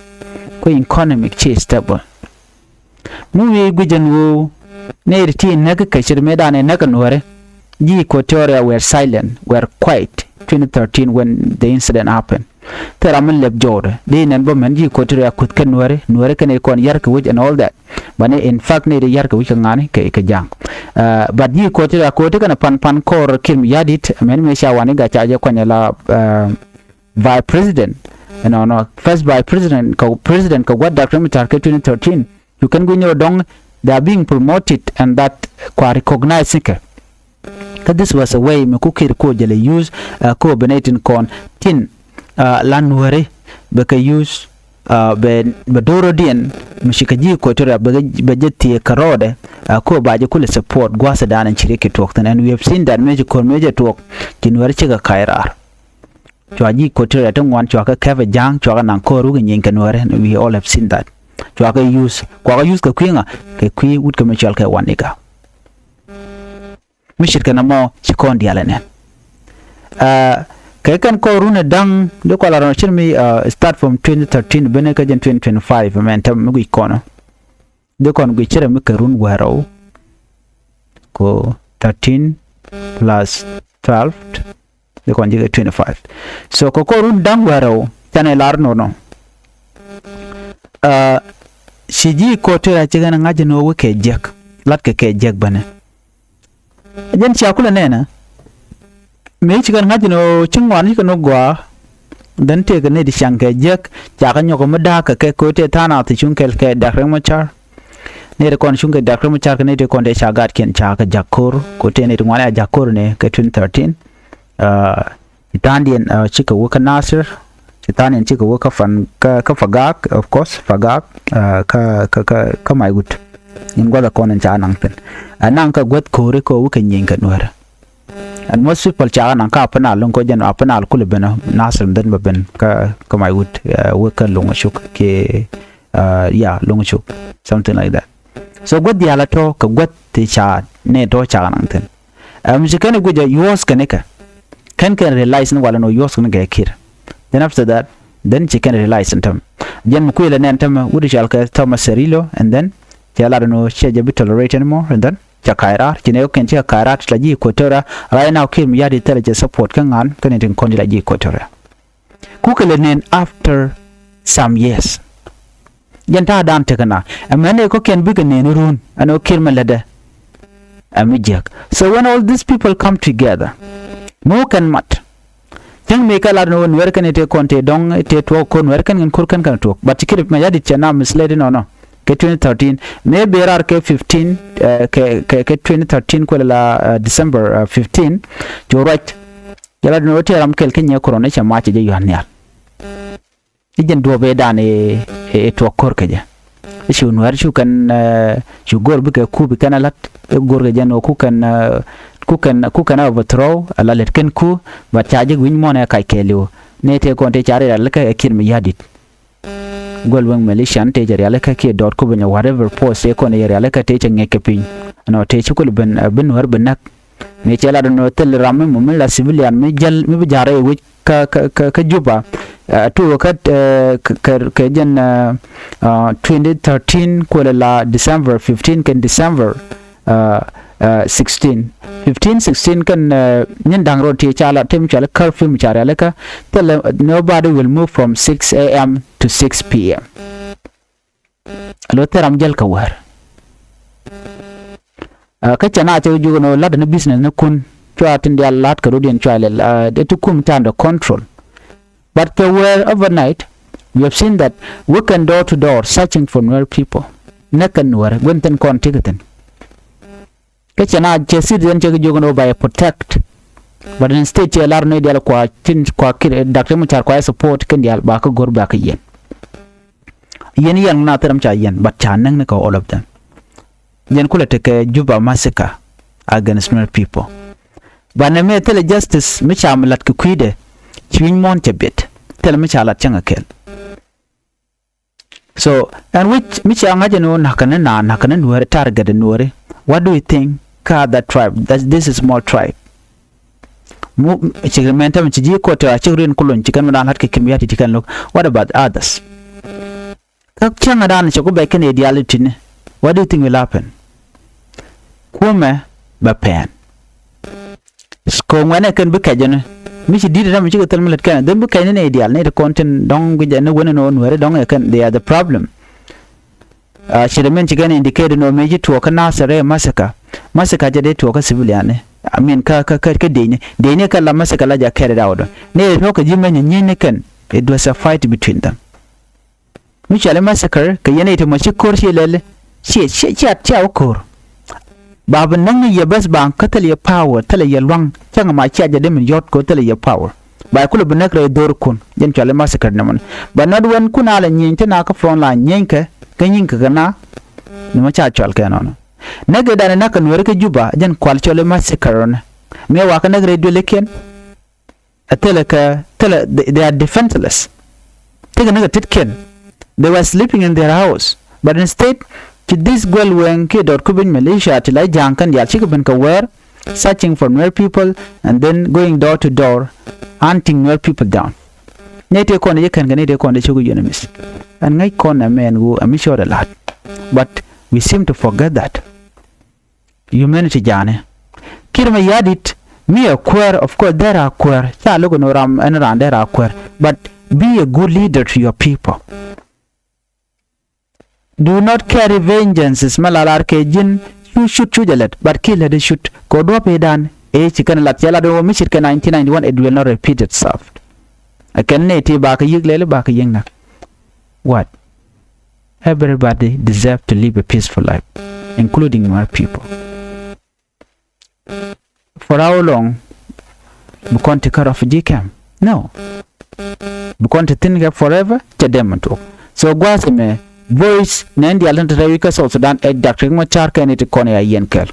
ku economic ci stable. Mi wi̱i̱ gui̱c ɛn ɣöö nɛy ti ti näk kɛ ce̱t mëëdan ɛ näk kɛ nuääri. Ji̱ Equatoria were silent, were quiet twenty thirteen when the incident happened. Thil ram mi lɛp jɔɔdɛ dee nɛn bä mɛn ji̱ Equatoria kuth kɛ nuääri, nuääri kɛn ɛ kɔn yar kɛ wec and all that. But in fact nɛy ti yar kɛ wec kɛ ŋa̱ni kɛ, kɛ ja̱a̱ŋ. Uh, but ji̱ Equatoria ko̱ti kɛn ɛ pan pan kɔr Kiir Mayardit mɛn mëë ca Wani Igga ca jɛ kuany ala, uh, vice president. Ɛnɔ nɔ first vice president kɛ president kɛ gua̱t Doctor Machar kɛ twenty thirteen. Cu kɛn gui̱ny ni ɣöö dɔ̱ŋ they are being promoted and that kua recognize ni kɛ. Kä this was a way mi ku Kiir ku jɛ lɛ use, uh, ku bi nɛy tin kɔn tin, uh, la nuääri bɛ kɛ use, uh, bɛ, bɛ do̱ro̱diɛn mi ci kɛ ji̱ Equatoria bɛ, bɛ jɛ thiee kɛ rɔɔdɛ, uh, ku ba jɛ kulɛ support gua̱thdan in ci ri ki tuɔɔk thi̱n. And we have seen that mëë ci ko̱r mëë jɛ tuɔɔk ci nuääri cikɛ ka̱c raar. Cua ji̱ Equatoria ti ŋuan cua kɛ kɛpɛ ja̱a̱ŋ cua kɛ naŋ ko̱r wä kɛ nyieeny kɛ nuääri. We all have seen that. Cua kɛ use, cua kɛ use kɛ kui̱ ŋa, kɛ kui̱ wut kɛ mi cɔal kɛ Wani Igga. Mi ce̱tkɛ nɔmɔ ci kɔn diaal ɛ nɛn. Uh, kɛ kɛn kɔr run ɛ da̱ŋ di kɔn la rɔn ce̱t mi, uh, start from twenty thirteen ben kä jɛn twenty twenty-five mɛn tɛm mi guic kɔn. Di kɔn guic ce̱t mi kɛ run wäl rɛw. Ko thirteen plus twelve. Di kɔn ji̱ kɛ twenty-five. So kɛ kɔr run da̱ŋ wäl rɛw canɛ lar nɔnɔ. Uh, ci ji̱ Equatoria ci kɛn ŋa̱c ni wä kɛ jiäk. Lat kɛ kɛ jiäk bänɛ. Jɛn cia kulɛ nɛnɛ. Mëë ci kɛn ŋa̱c ni wä ci ŋuan ci kɛn wä gɔaa. Then tëëkɛ nɛy ti ca̱ŋ kɛ jiäk ca kɛ nyɔk mi da̱a̱k kɛ kɛ ko̱ tëë tha̱a̱ŋ nath ti cuŋ kɛl kɛ Doctor Riek Machar. Nɛy ti kɔn cuŋ kɛ Doctor Riek Machar kɛ nɛy ti kɔn tëë ca gaatkiɛn ca kɛ ja̱k ko̱r ko̱ tëë nɛy ti ŋuan ɛ ja̱k ko̱r ni kɛ twenty thirteen. Uh, ci tha̱a̱ŋdiɛn, uh, cikɛ wä kä Nasir. Ci tha̱a̱ŋdiɛn cikɛ wä kä Fan, kä, kä Fagak, of course, Fagak, uh, kä, kä, kä, kä Maigut. In gua̱th ɛ kɔn in ca naŋ thi̱n. Ɛ naŋ kä gua̱th ko̱ri kä wä kɛ nyieeny kɛ nuäärä. And most people ca naŋ kä Upper Nile, loŋ kɔ jɛn Upper Nile kulɛ ben, uh, Nasir, then bɛ ben kä, kä Maigut, uh, wä kä Loŋcuk kiɛ, uh, yeah, Loŋcuk, something like that. So gua̱th diaal a tɔ̱ kɛ gua̱th ti ca nɛ tɔ̱ ca naŋ thi̱n. Ɛm ci kɛn guic a yuɔ̱ɔ̱s kɛn ikɛ. Kɛn kɛn realize ni walɛ nɔ yuɔ̱ɔ̱s kɛn kɛ Kiir. Then after that, then ci kɛn realize ni tämɛ. Jɛn mi kuilɛ nɛn tämɛ wut cɔal kɛ Thomas Cirillo, and then cɛ lat nɔ cɛ jɛ bi tolerate anymore, and then cɛ ka̱c raar. Ci nɛ kɛn cɛ ka̱c raar ti la ji̱ Equatoria. Right now Kiir Mayardit thilɛ cɛ support kä ŋa̱n kɛn tin kɔn ti la ji̱ Equatoria. Kukɛ lɛ nɛn after some years. Jɛn ta̱a̱ dan tekɛ na ɛmɛ nɛ kɔ̱kiɛn bikɛ nɛn run ɛn ɣöö Kiir mɛ lätdɛ. Ɛmi jiäk. So when all these people come together, mi wä kɛn mat. Cäŋ mi kɛ lat ni wä nuɛr kɛn ite kɔn te dɔŋ ite tuɔk ko̱r nuɛr kɛn kɛn ko̱r kɛn kɛn tuɔk. But ci Kiir Mayardit cɛ na misled inɔnɔ. Kɛ twenty thirteen. Mëë ben raar kɛ fifteen, eh, kɛ, kɛ, kɛ twenty thirteen kuɛlɛ la, eh, December, eh, fifteen. Cu ruac. Jɛ la dun wä tëë ram kɛl kä nyɛ kurɔn i̱ cɛ mac cɛ jɛ yua̱n nhial. I̱ jɛn duɔ̱ɔ̱p ëëdan ëë, ëë, ëë tuɔɔk ko̱r kɛ jɛ. I̱ cu nuäär cu kɛn, eh, cu go̱r bikɛ kup i̱ kɛn a la̱t. I̱ go̱r kɛ jɛn ɣöö ku kɛn, eh, ku kɛn, ku kɛn a overthrow a la lät kɛn ku. But ca jek wi̱ny muɔ̱ɔ̱n ɛ kac kɛɛliw. Nɛy tëë kɔn tëë ca riɛl a likä ɛ Kiir Mayardit. Guäl weŋ militian tëë cɛ rialikä kiɛ dɔɔt kup in whatever post tëë kɔn cɛ rialikä tëë cɛ ŋiɛc kɛ piny. Ɛnɔ tëë ci kul ben, eh, bi nuäär bi näk. Mi cɛ lat ɛnɔ thil ram mi mɔ mi la civilian mi jäl mi bi ja̱r rɛy wec kä, kä, kä, kä Juba. Eh, tuɔɔkä, eh, kä, kä, kä jɛn, eh, eh, twenty thirteen kuɛlɛ la December fifteen kɛn December, uh, uh, sixteen. Fifteen, sixteen kɛn, uh, nyin da̱ŋ rot ti ca la tem cɔal curfew mi ca rialikä. Thilɛ nobody will move from six A M to six P M. Lo thil ram jäl kɛ wäär. Uh, kä cɛ na cɛ juk ni lat ni business ni kun. Cua tin dial lat kɛ rot yɛn cua lɛl. Uh, de ti kum ta under control. But kɛ wäär overnight, we have seen that we can door to door searching for Nuer people. Näk kɛn Nuer, guin thin kɔn ti kɛ thin. Kä cɛ na cɛ citizen cɛ kɛ jiök ni wä ba yɛ protect. But instead cɛ lar ni dial kua tin kua kir, eh, Doctor Machar kua yɛ support kɛn dial ba kä go̱r ba kä yɛn. Yɛn yɛn ŋun a thil ram ca yɛn, but ca näk ni kɛ all of them. Yɛn kulɛ tekɛ Juba massacre against Nuer people. But nɛ mëë thilɛ justice mi ca mi lat kɛ kui̱dɛ, ci wi̱ny muɔ̱ɔ̱n cɛ biɛt. Thilɛ mi ca lat cäŋ a kɛl. So ɛn wi̱c mi ca ŋa̱c ɛn ɣöö na̱k kɛn ni naath, na̱k kɛn ni Nuääri, target Nuääri. What do you think kä other tribe? That, this is small tribe. Mu ci mɛn tämɛ ci ji̱ Kuɔt a cik riɛn kulony ci kɛn mi daan la̱t kɛ Kiir Mayardit ci kɛn lo̱k. What about others? Kä cäŋ a daan cɛ ku bɛc kɛn idial i̱ ti̱ni. What do you think will happen? Kuɔmɛ bɛ pɛn. Kɛ ŋuɛnɛ kɛn bi kɛc ɛn mi ci di̱t ɛn mi cikɛ thil mi lät kɛn then bi kɛc ni nɛy diaal nɛy ti kɔn tin dɔ̱ŋ guic ɛn ni wen ɛn ɣöö Nuääri dɔ̱ŋ ɛ kɛn they are the problem. Ci dee min ci kɛn indicate ɛn ɣöö mëë ci tuɔɔk kä Nasir ɛ massacre. Massacre jɛ dee tuɔɔk kä civilian ni, I mean kä kä kä kä diecni diecni kɛ la massacre la jɛ carried out. Nɛy ti tuɔɔk kɛ ji̱ mɛny nyieny ni kɛn, it was a fight between them. Mi cɔali massacre kɛ yɛn i̱ ti mɔ ci ko̱r ci lɛli. Ciɛ ciɛ ciɛ ciɛ wä ko̱r. Ba bi näk ni yɛ bäth ba kä thilɛ yɛ power, thilɛ yɛ lua̱ŋ. Cäŋ ma cia jɛ dee min yɔ̱t kɛ thilɛ yɛ power. Ba kulɛ bi näk rɛy dho̱rkun jɛn cɔali massacre ni mɔni. Ba nɔt wen kun a lɛ nyieny ti na kä front line nyieny kɛ kä nyieny kɛ kɛ na. Ni mɔ ca cɔal kɛ nɔnɔ. Näk i̱ dan inak kɛ Nuääri kä Juba jɛn kual cɔali massacre ni. Mi wa kä näk rɛy duëlikiɛn. Ɛ thilɛ kɛ thilɛ they are defenseless. Tekɛ ni kɛ tetkiɛn. They were sleeping in their house, but instead ci this guɛl wɛŋ kiɛ dɔɔt ku biny militia ti la ja̱a̱ŋ kɛn diaal cikɛ ben kɛ wɛɛr, searching for Nuer people and then going door to door, hunting Nuer people down. Nɛy tëë kɔn i̱ kɛn kɛ nɛy tëë kɔn i̱ cuk i̱ yɛn miss. Ɛn ŋäc kɔn ɛmɛ ɛn ɣöö ɛmi cɔɔdɛ la̱t. But we seem to forget that. Humanity ja̱a̱ni. Kiir Mayardit mi ɛ kuäär, of course dee raa kuäär, ca lo̱k ɛn ɣöö ram ɛn raan dee raa kuäär, but be a good leader to your people. Do not carry vengeances. Mɛ la lar kɛ ji̱n cu cut cu jɛ lät, but ki lät i̱ cut kɛ duɔ̱p i̱ dan ëë ci kɛn lat cɛ lat ɣöö mi cit kɛ nineteen ninety-one, it will not repeat itself. Ɛ kɛn nɛy ti ba kɛ yi̱k lɛli ba kɛ yi̱k nak. What? Everybody deserve to live a peaceful life, including Nuer people. For how long? Bi kɔn ti kä refugee camp? No. Bi kɔn ti thi̱n kɛ forever? Cɛ dee mi tuɔɔk. So gua̱a̱th ɛmɛ voice nɛn diaal tin te rɛy wi̱c kä South Sudan ɛ Doctor Riek Machar kɛn i̱ ti kɔn ya yɛn kɛl.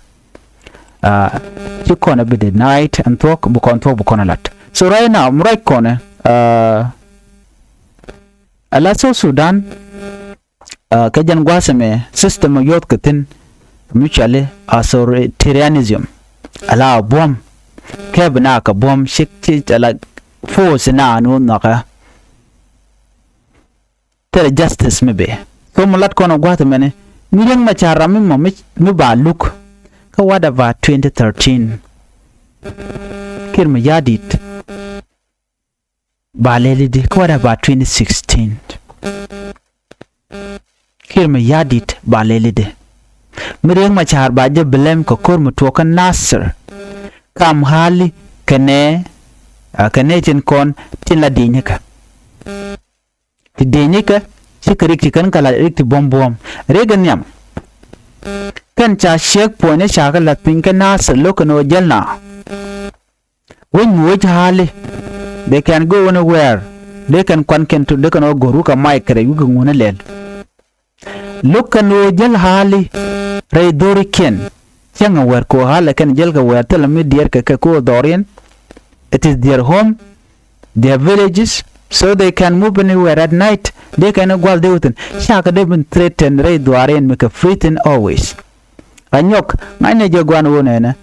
Ci kɔn a bi denied ɛn thuɔ̱k, bi kɔn thuɔ̱k bi kɔn a lat. So right now mi ruac kɔn ɛ a la South Sudan. Kɛ jɛn gua̱a̱th ɛmɛ system ɔ yɔ̱th kɛ thi̱n mutually authoritarianism. Ala buɔ̱m kɛ bi na kɛ buɔ̱m cik ci ala force na ni wä nhɔkä. Thilɛ justice mi bɛ. So mi lat kɔn ɔ gua̱a̱th ɛmɛni mi Riek Machar ram mi mɔ mi ba luk. Kä what about twenty thirteen? Kiir Mayardit ba lɛli di kä what about twenty sixteen? Kiir Mayardit ba lɛli di. Mi Riek Machar ba jɛ blame kɛ ko̱r mi tuɔɔk kä Nasir. Kam hali kɛnɛ kɛnɛ tin kɔn tin la di̱i̱nyä kɛ. Ti di̱i̱nyä kɛ ci kɛ rik ti kɛn kɛ la rik ti buɔ̱m buɔ̱m. Rik in nhiam. Kɛn ca ciek puɔ̱nyä ca kɛ lath piny kä Nasir lo̱k kɛn ɣöö jäl na. Wec mi wec hali they can go anywhere. Dee kɛn kuan kɛn tu dee kɛn ɣä go̱r wikɛ mac kɛ rɛy wikɛ ŋun ilɛl. Lo̱k kɛn ɣöö jäl hali rɛy dho̱rikiɛn. Cäŋ ɛ wɛr kɛ ɣöö hali kɛn jäl kɛ wɛr thilɛ mi diɛɛr kɛ kɛ kɛ ɣöö dhɔriɛn. It is their home, their villages, so they can move anywhere at night. Dee kɛn ɛ gua̱l dee wä thi̱n cakɛ dee bin threaten rɛy dhuaariɛn mi kɛ free thi̱n always. Ɛ nyɔk ŋa̱cnɛ jɛ gua̱n ɣöö nɛnɛ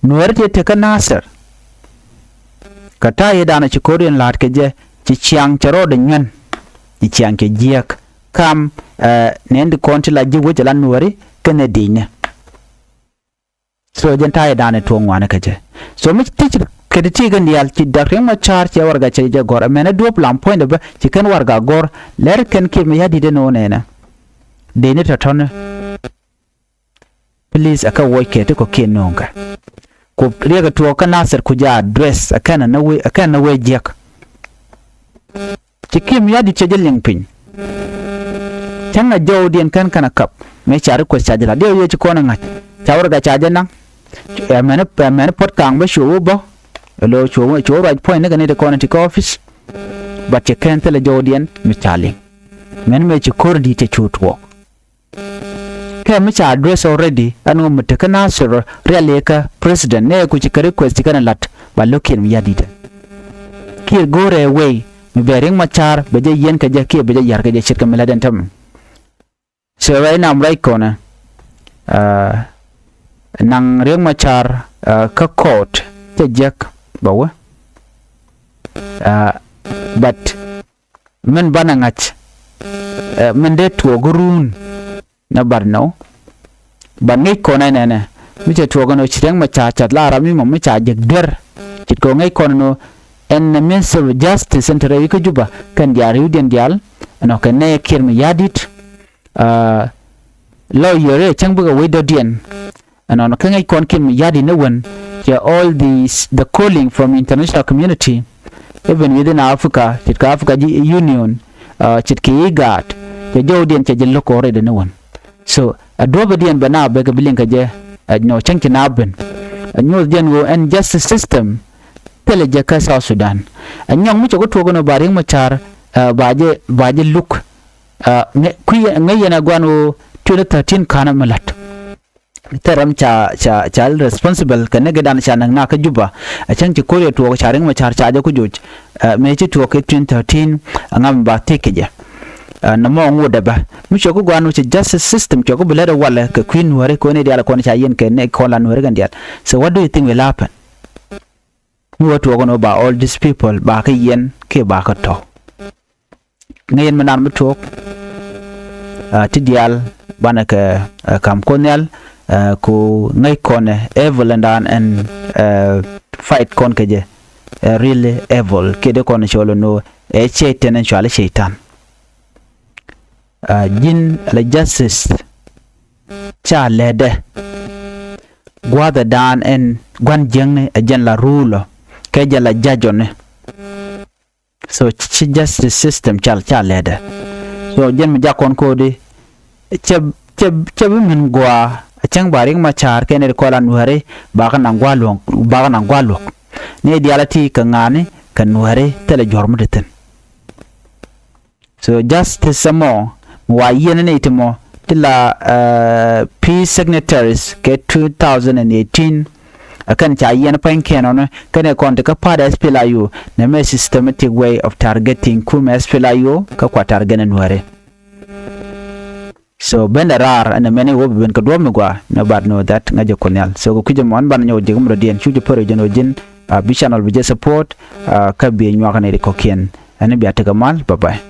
Nuäär ti tekä Nasir. Kɛ ta̱a̱ yiëëdan ci ko̱r yɛn la̱a̱t kɛ jɛ ci ciaŋ cɛ rɔɔdɛ nyuɛn. Ci ciaŋ cɛ jiääk kam nɛn ti kɔn ti la ji̱ wec ala Nuääri kɛnɛ di̱i̱nɛ. So jɛn ta̱a̱ yiëëdan tuɔɔk ŋuani kɛ jɛ. So mi ti ci kɛ ti ti kɛn diaal ci Doctor Riek Machar cɛ warɛga cɛ jɛ gɔ̱r ɛmɛnɛ duɔ̱p lam puɔ̱nydɛ bä ci kɛn warɛga gɔ̱r. Lɛr kɛn Kiir Mayardit ɛn ɣöö nɛnɛ di̱i̱ni tɔ̱tɔ̱ni. Please ɛ kɛ wuɔckɛ ti kɔ̱kiɛn nööŋkɛ. Ku riɛk ɛ tuɔɔk kä Nasir ku jɛ address ɛ kɛn ɛ wee ɛ kɛn ɛ wee jiäk. Ci Kiir Mayardit cɛ jɛ liŋ piny. Cäŋ ɛ jɔwdiɛn kɛn kɛn ɛ käp mëë ca request ca jɛ la diɛw yee ci kɔn ɛ ŋa̱c ca wärɛga ca jɛ naŋ. Ɛ mɛn ɛ mɛn puɔ̱t ka̱a̱ŋ bä cuɛ wä bä. Ɛ lo̱ cuɛ wä cuɛ wä ruac puɔ̱ny ni kɛ ni ti kɔn ɛ ti kä office. But cɛ kɛn thilɛ jɔwdiɛn mi ca liŋ. Mɛn mëë ci ko̱r di̱i̱t cɛ cu tuɔɔk. Kɛ mi ca address already ɛn ɣöö mi tekä Nasir rialikä president nɛ ku ci kɛ request ci kɛn ɛ la̱t ba lo̱k Kiir Mayardit. Kiir go̱o̱rɛ wei mi bɛ Riek Machar bɛ jɛ yiɛn kɛ jɛ kiɛ bɛ jɛ yar kɛ jɛ ce̱tkɛ mi la̱t ɛn tämɛ. So right now I'm right kɔnɛ naŋ Riek Machar kä court cɛ jek bɛ wä. But min banɛ ŋa̱c min dee tuɔɔk run nɛ bat nɔ. Bat ŋäc kɔn ɛnɛnɛ mi cɛ tuɔɔk ɛn ɔ ci Riek Machar cat la ram mi mɔ mi ca jek duer. Ce̱tkɛ ɔ ŋäc kɔn ɛn ɔ ɛn ɛ Minister of Justice ɛn te rɛy kä Juba kɛn diaal riwdiɛn diaal ɛn ɔ kɛ nɛy Kiir Mayardit. Lawyer ɛ cäŋ bikɛ wec dɔ̱diɛn. Ɛnɔnɔ kä ŋäc kɔn Kiir Mayardit ni wän cɛ all these the calling from international community, even within Africa, ce̱tkɛ Africa Union, ce̱tkɛ IGAD, cɛ jɔwdiɛn cɛ jɛ lo̱k already ni wän. So a duɔ̱pä diɛn bɛ na bɛ kɛ bi liŋ kɛ jɛ. Ɛ nɔ cäŋ ci na ben a nyuɔth jɛn ɣöö ɛn justice system thilɛ jɛ kä South Sudan. Ɛ nyɔŋ mi cɛ kä tuɔk ɛn ɣöö ba Riek Machar ba jɛ ba jɛ luk. Kui̱ ŋäc yɛn a guan ɣöö twenty thirteen ka̱n mi la̱t. Thil ram ca ca ca responsible kɛ ni gidan ca näk na kä Juba. A cäŋ ci ko̱r yɛ tuɔɔk ca Riek Machar ca jɛ ku joc. Mëë ci tuɔɔk kɛ twenty thirteen a ŋam ba thiek kɛ jɛ. Nɔmɔ ŋot dɛ bä mi cuɛ ku guan wä ci justice system cuɛ ku bi lät ɛ walɛ kɛ kui̱ nuääri kɛ ɣöö ni diaal kɔn ca yiɛn kɛ ni kɔn la nuääri kɛn diaal. So what do you think will happen? Mi wä tuɔɔk ni wä ba all these people ba kä yiɛn kiɛ ba kä tɔ̱. Ŋäc yɛn mi naan mi tuɔɔk ti diaal banɛ kɛ kam Kuoth Nhial. Ku ŋäc kɔn ɛ evil ɛn daan ɛn fight kɔn kɛ jɛ. Ɛ really evil kiɛ dee kɔn cɔl ɛn ɣöö ɛ cɛy-tan ɛn cɔal i̱ cɛy-tan. Ji̱n la justice ca lɛtdɛ gua̱a̱th ɛ daan ɛn gua̱n jiäkni ɛ jɛn la rule ɔ kɛ jɛn la judge ɔ ni. So ci justice system cal ca lɛtdɛ. So jɛn mi jak kɔn ko̱di cɛ cɛ cɛ bi min gɔaa a cäŋ ba Riek Machar kɛn ri kɔl a nuääri ba kä naŋ gua̱a̱ luɔ̱ŋ ba kä naŋ gua̱a̱ luɔ̱k. Ni diaal a ti kɛ ŋa̱a̱ni kɛ nuääri thilɛ juɔ̱r mi ti thi̱n. So justice ɛmɔ mi wa yiɛn ni ti mɔ ti la peace signatories kɛ two thousand and eighteen. Ɛ kɛn ca yiɛn pa̱ny kɛn ɔnɔ kɛn ɛ kɔn ti kä part SPLA-IO nɛ mɛ systematic way of targeting kum SPLA-IO kä kua target ni nuääri. So ben dɛ raar ɛn ɛmɛni wä bi ben kɛ duɔ̱p mi gɔaa nɛ bat ni wä that ŋäcɛ Kuoth Nhial. So kɛ kui̱cɛ mɔ ɛn ban nyɔk ji̱ kä mi dɔ̱diɛn cu ji̱ pär jɛn wä ji̱n a bi channel bi jɛ support. Kä bi nyuak ni ri kɔ̱kiɛn ɛn bia tekɛ mal. Bye bye.